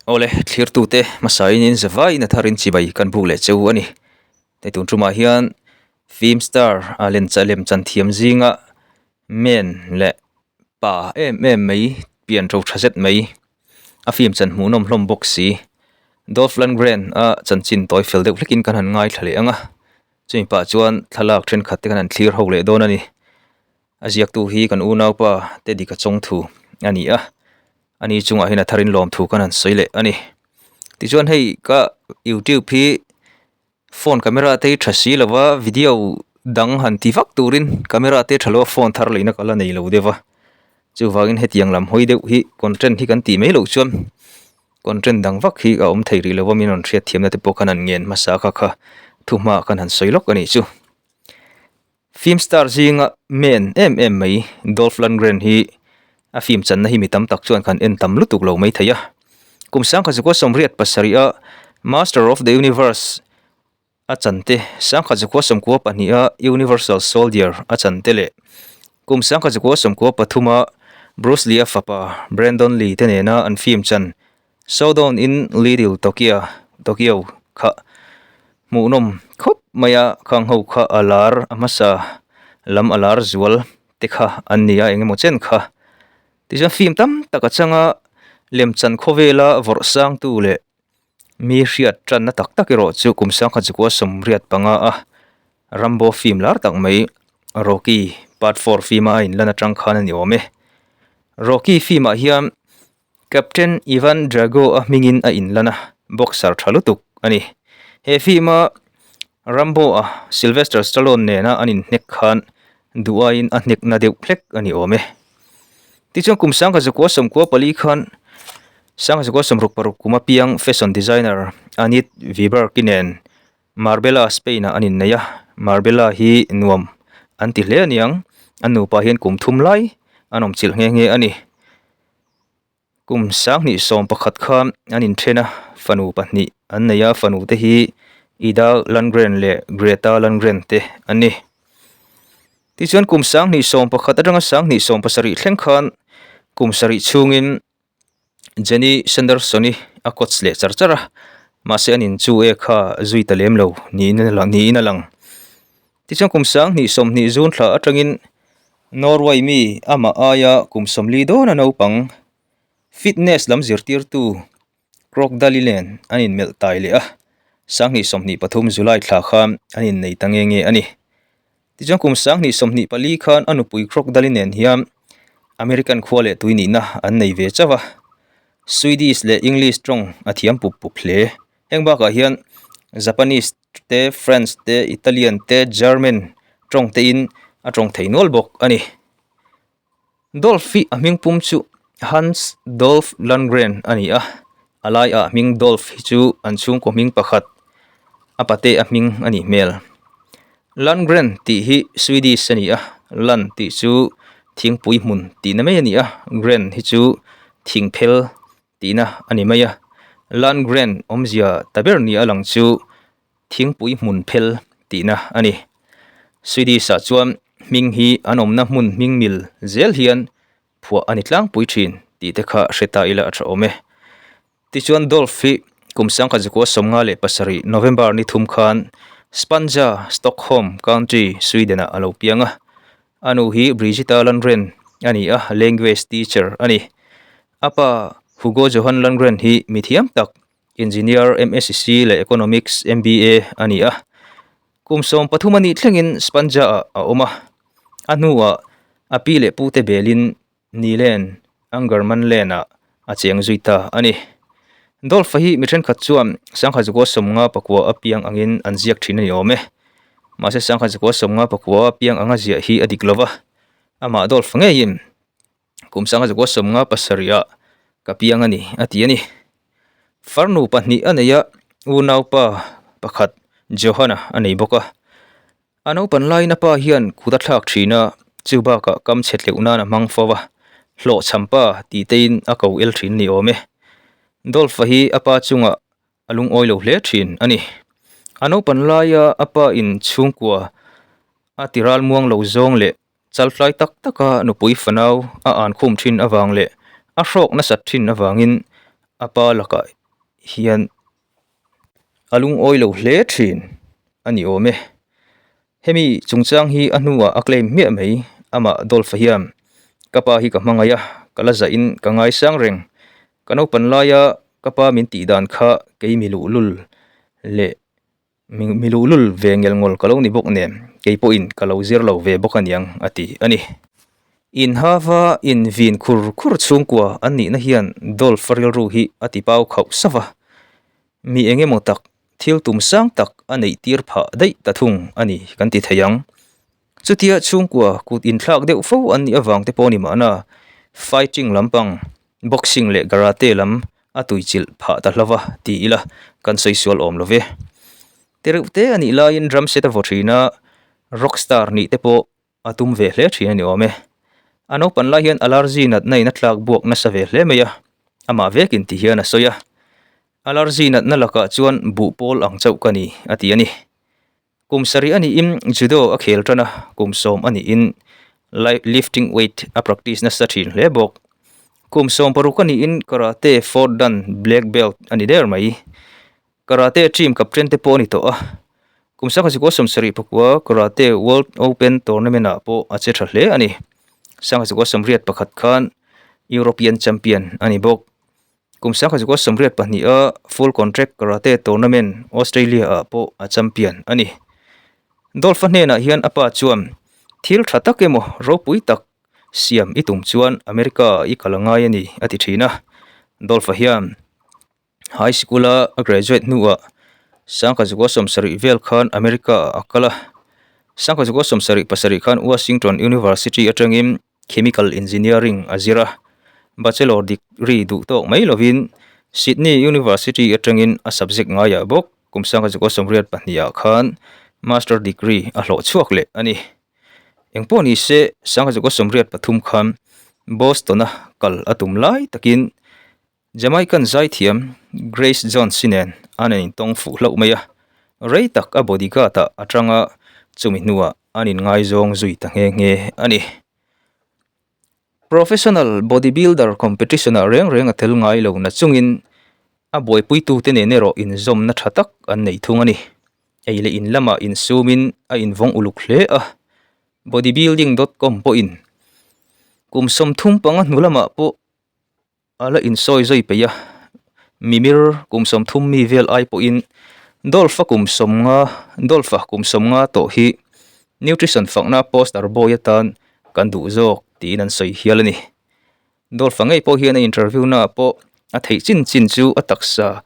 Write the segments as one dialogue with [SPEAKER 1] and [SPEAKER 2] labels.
[SPEAKER 1] Awle, thlirtute hmasain in zavaiin a tharin chibai kan buk leh cheu a ni. Hei tun tumah hian film star a lencha lem chan thiam zinga men leh pa em em mai pian ro tha zet mai a film chan hmuhnawm hlawm bawk si. Dolph Lundgren a chanchin tawi fel deuh hlekin kan han ngaithla leh ang a, chumi pah chuan thlalak thenkhat te kan han thlir ho leh dawn a ni. A ziaktu hi kan unaupa Teddy ka chawng thu a ni a, ani chungah hian a tharin lawmthu kan han sawi leh a ni. Tichuan hei ka youtube hi phone camera te hi tha si lova video dang han ti vak turin camera te tha lo a phone thar leina ka la nei lo deuh va, chuvangin hetiang lam hawi deuh hi content hi kan tih mai loh chuan content dang vak hi a awm thei rih lo va min rawn hriatthiamna te pawh khan an ngen hmasa kha kha thuhma kan han sawi lawk a nih chu. Film star zinga men em em mai Dolph Lundgren hi a film channa hi mi tam tak chuan kan en tam lutuk lo mai thei a. Kum sangkhat zakua sawmriat pasarih a Master of the Universe a chan te, sangkhat zakua sawmkua pahniha Universal Soldier a chan te leh kum sangkhat zakua sawmkua pathuma Bruce Lee-a fapa Brandon Lee te nena an film chan Showdown in Little Tokyo Tokyo kha hmuhnawm khawp mai a, khang ho kha a lar a hmasa lam a lar zual te kha an ni a eng emaw chen kha. Tichuan film tam tak a chang a, lemchan khawvela vawrh sangtu leh mi hriat tanna tak tak erawh chu kum sangkhat chukua sawmriat panga a Rambo film lar tak mai Rocky part four film a a inlan atang khan a ni awm e. Rocky film ah hian Captain Ivan Drago a hmingin a inlan a, boxer tha lutuk a ni. He film a Rambo a Sylvester Stallone nena an inhnek khan duh aiin a hnek na deuh hlek a ni awm e. Tichuan kum sangkhat zakua sawmkua pali khan sangkhat zakua sawmruk paruk kum apiang fashion designer Anit Viberg-i nen Marbella, Spain ah an innei a, Marbella hi nuam an ti hle a niang, an nupa hian kum thum lai an awm chilh nghe nghe a ni. Kum sanghnih sawm pakhat kha an inthen a, fanu pahnih an nei a, fanu te hi Ida Lundgren leh Greta Lundgren te an ni. Tichuan kum sanghnih sawm pakhat atanga sanghnih sawm pasarih thleng khan kum sarih chhungin Jenny Sanderson-i a coach leh char char a, mahse an inchu e kha zui ta lem lo niin a lang. Tichuan kum sanghnih sawmhnih zun thla atangin Norway mi amah aia kum sawmli dawna naupang fitness lam zirtirtu Krogdal-i nen an inmelh tai leh a, sanghnih 23 July thla khan an innei ta nge nge a ni. Tichuan kum 2024 khan a nupui Krogdal-i nen hian American khua leh tui nihna an nei ve chauh a, Swedish leh English tawng a thiam pup pup hle. Heng bakah hian Japanese te, French te, Italian te, German tawng tein a tawng thei nual bawk a ni. Dolph hi a hming pum chu Hans Dolph Lundgren a ni a, a laiah hming Dolph hi chu an chhungkaw hming pakhat a pate a hming a nih hmel. Lundgren tih hi Swedish a ni a, Lund tih chu thingpui hmun tihna mai a ni a, Gren hi chu thingphel tihna a ni mai a. Lundgren awmzia ta ber nia lang chu Thingpui hmun phel tihna a ni. Swedish-ah chuan hming hi an awmna hmun hming mil zel hian phuah a ni tlangpui thin tih te kha hre ta ila a tha awm e. Tichuan Dolph hi kum sangkhat zakua 57 November ni thum khan Spanja, Stockholm County, Sweden-ah a lo piang a. A nu hi Brigitta Lundgren a ni a, language teacher a ni. A pa Hugo Johan Lundgren hi mithiam tak Engineer, MSc leh Economics, MBA a ni a. Kum 13 a nih thlengin Spanja-ah a awm a. A hnuah a pi leh pute belin Nilen, Angermanland-ah a cheng zui ta a ni. Dolph-a hi mi thenkhat chuan sangkhat zakua 59 a piang angin an ziak thin a ni awm e. Mahse sangkhat zakua 59 a piang anga ziah hi a dik lo va, amah Dolph-a ngeiin Kum sanga zakua 57 ah ka piang a ni a ti a ni. Farnu pahnih a nei a, unaupa pakhat Johanna a nei bawk a. A naupan laiin a pa hian kut a thlak thin a, chu bakah kam chhe tleuh nan a hmang fo a, hlawhchham pa tih tein a ko el thin ni awm e. Dolph-a hi a pa chungah a lungawi lo hle thin a ni. A naupan laia a pa in chhungkua a ti ralmuang lo zawng leh Chaltlai tak taka nupui fanau a an khum thin avang leh a hrawk nasat thin avangin A pa lakah hian a lungawi lo hle thin a ni awm e. Hemi chungchang hi a hnuah a claim hmiah mai. Amah Dolph-a hian, Ka pa hi ka hmangaih a, ka la zahin ka ngaisang reng. Ka naupan laia ka pa min tih dan kha kei mi luhlul leh mi luhlul ve ngel ngawl ka lo ni bawk nen, kei pawhin ka lo zir lo ve bawk aniang, a ti a ni. Inhava invin khur khur chhungkua an nihna hian Dolph-a rilru hi a ti pau khauh sauh a. Mi eng emaw tak, thil tum sang tak a neih tir phah daih ta thung a ni kan ti thei ang. Chutia chhungkua kut inthlak deuh fo an nih avang te pawh ni mahna, fighting lampang, boxing leh karate lam a tuichilh phah ta hlauh a ti ila kan sawi sual awm lo ve. Tereuh te a nih laiin drum set a vaw thin a, rockstar nih te pawh A tum ve hle thin a ni awm e. A naupan lai hian allergy natna in a tlak buak nasa ve hle mai a, amah vekin ti hian a sawi a. Allergy natna lakah chuan buh pawl ang chauh ka ni, a ti a ni. Kum sarih a niin judo a khel tan a, kum sawm a niin lifting weight a practice nasa thin hle bawk. Kum 16 a niin karate fourth dan black belt a ni der mai. Karate team captain te pawh a ni tawh a, kum sangha zikua 70 pakua Karate World Open tournament ah pawh a che tha hle a ni. Sangha zikua 81 khan European champion a ni bawk. Kum sangha zikua 82 a Full Contract Karate tournament Australia ah pawh a champion a ni. Dolph-a hnenah hian a pa chuan thil tha tak emaw ropui tak siam i tum chuan America ah i kal a ngai a ni a ti thin a. Dolph-a hian High School a a graduate hnuah sangkhat zakua 70 vel khan America ah a kal a, sangkhat zakua 77 khan Washington University atangin Chemical Engineering a zir a, Bachelor degree duh tawk mai lovin Sydney University atangin a subject ngaiah bawk kum sangkhat zakua 82 ah khan Master degree a hlawh chhuak leh a ni. Engpawh ni se sangkhat zakua 83 khan Boston a kal a tum lai takin Jamaican zaithiam Grace Jones-i nen an intawng fuh hlauh mai a, rei tak a bodyguard ah a tang a, chumi hnuah an inngaizawng zui ta nghe nghe a ni. Professional bodybuilder competition ah reng reng a tel ngai lo na chungin a buaipuitute nen erawh inzawmna tha tak an nei thung a ni. Ei leh in lamah insumin a invawng uluk hle a, bodybuilding dot com pawhin kum 35 hnu lamah pawh A la insawi zui peih a, mimir kum 30 mi vel ai pawhin Dolph-a kum 50, Dolph-a kum 50 tawh hi nutrition fakna poster boy atan kan duh zawk tiin an sawi hial a ni. Dolph-a ngei pawh hian a interview naah pawh a theih chin chin chu a taksa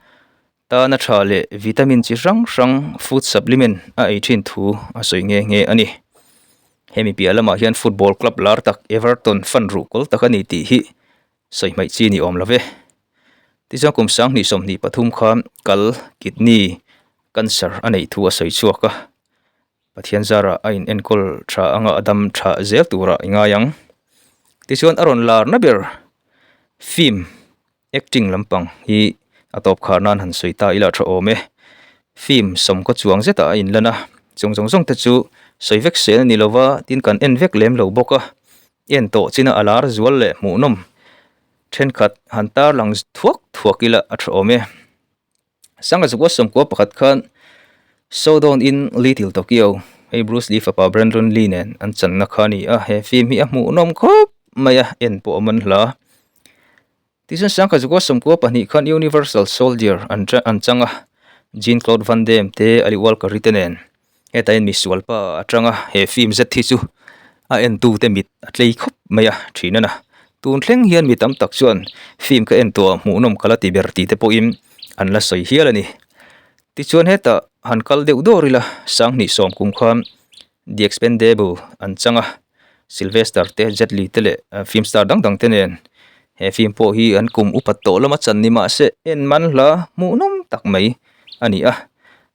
[SPEAKER 1] tana tha leh vitamin chi hrang hrang food supplement a ei thin thu a sawi nghe nghe a ni. Hemi piah lamah hian football club lar tak Everton fan ruhkawl tak a ni tih hi Sawi hmaih chi ni awm lo ve. Tichuan kum 2023 khan kal, kidney, cancer a neih thu a sawi chhuak a. Pathian zarah a in enkawl tha anga a dam tha zel turah i ngai ang. Tichuan a rawn larna ber film acting lampang hi a tawp khar nan han sawi ta ila tha awm e. Film sawm kaw chuang zetah a inlan a, chung zawng zawng te chu sawi vek sel a ni lova tin kan en vek lem lo bawk a. En tawh china a lar zual leh hmuhnawm thenkhat han tarlang thuak thuak ila a tha awm e. Sangha zakua 91 khan Showdown in Little Tokyo hei Bruce Lee fapa Brandon Lee nen an channa kha a ni a, he film hi a hmuhnawm khawp mai a, en pawh a man hla. Tichuan sangha zakua 92 khan Universal Soldier an an chang a, Jean Claude Van Damme te Ali Walker-i te nen hetah hian misual pa a chang a, he film zet hi chu a entute mit a tlei khawp mai a thin a na. Tun thleng hian mi tam tak chuan film ka en tawh ah hmuhnawm ka la ti ber tih te pawhin an la sawi hial a ni. Tichuan hetah han kal deuh dawr ila 2010 kum khan The Expendable an chang a, Sylvester te, Jet Li te leh film star dang dang te nen he film pawh hi an kum upat tawh lama chan ni mah se en man hla hmuhnawm tak mai a ni a.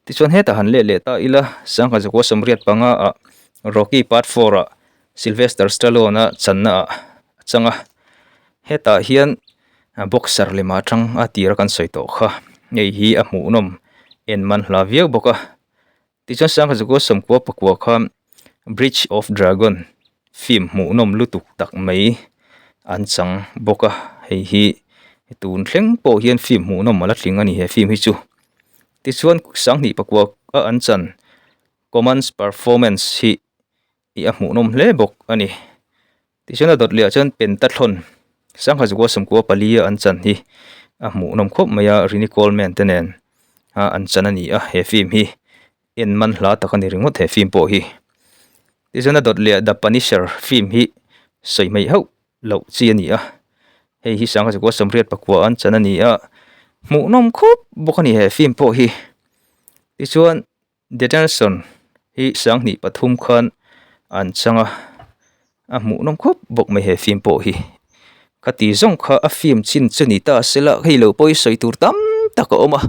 [SPEAKER 1] Tichuan hetah han let leh ta ila 1985 ah Rocky Part 4 ah Sylvester Stallone a channa ah a chang a, hetah hian boxer lema atang a tira kan sawi tawh kha hei hi a hmuhnawm en man hla viau bawk a. Tichuan sangha zakua 99 kha Bridge of Dragon film hmuhnawm lutuk tak mai an chang bawk a, hei hi Tun thleng pawh hian film hmuhnawm a la tling a ni he film hi chu. Tichuan sanghnih pakua a an chan Comanche performance hi ih a hmuhnawm hle bawk a ni. Tichuan a dawt leh ah chuan Pentathlon sangha zakua sawmkua pali a an chan hi a hmuhnawm khawp mai a Rini Coleman te nen a an chan a ni a he film hi en man hla tak a ni ringawt he film pawh hi. Tichuan a dawt leh ah The Punisher film hi sawi hmeih hauh loh chi a ni a hei hi sangha zakua sawmriat pakua an chan a ni a hmuhnawm khawp bawk a ni he film pawh hi. Tichuan Detention hi sanghnih pathum khan an chang a a hmuhnawm khawp bawk mai he film pawh hi khati zawng kha a film chin chu ni ta sela hei lo pawh hi sawi tur tam tak a awm a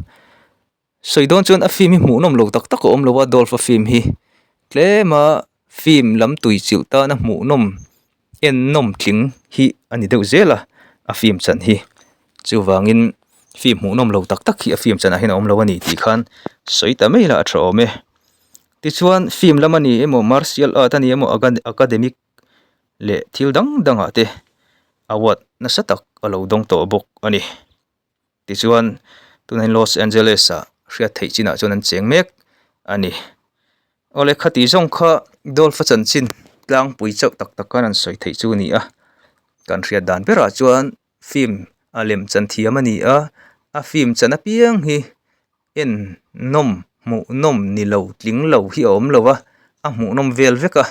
[SPEAKER 1] sawi dawn chuan a film hi hmuhnawm lo tak tak a awm lo a Dolph a film hi tlem a film lam tui chilh tana hmuhnawm ennawm tling hi a ni deuh zel a a film chan hi chuvangin film hmuhnawm lo tak tak hi a film chanah hian a awm lo a ni tih khan sawi ta mai la a tha awm e tichuan film lam a ni emaw martial art a ni emaw academic leh thil dang dangah te award nasa tak a lo dawng tawh bawk a ni. Tichuan, tunah hian Los Angeles ah hriat theih chinah chuan an cheng mek a ni. Awle khati zawng kha Dolph-a chanchin tlangpui chauh tak tak khan an sawi theih chu a ni a. Kan hriat dan berah chuan film a lem chan thiam a ni a, a film chan apiang hi en nawm hmuh nawm ni lo tling lo hi a awm lo a, a hmuh nawm vel vek a,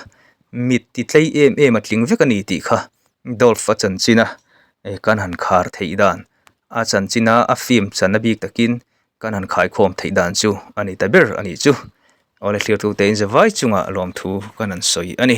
[SPEAKER 1] mit ti tlei em em a tling vek a ni tih kha Dolph a chanchin a eh kan han khar theih dan a chanchin a a film chan a bik takin kan han khaikhawm theih dan chu a ni ta ber a nih chu. Awle thlir tu te in zavai chungah lawmthu kan han sawi a ni.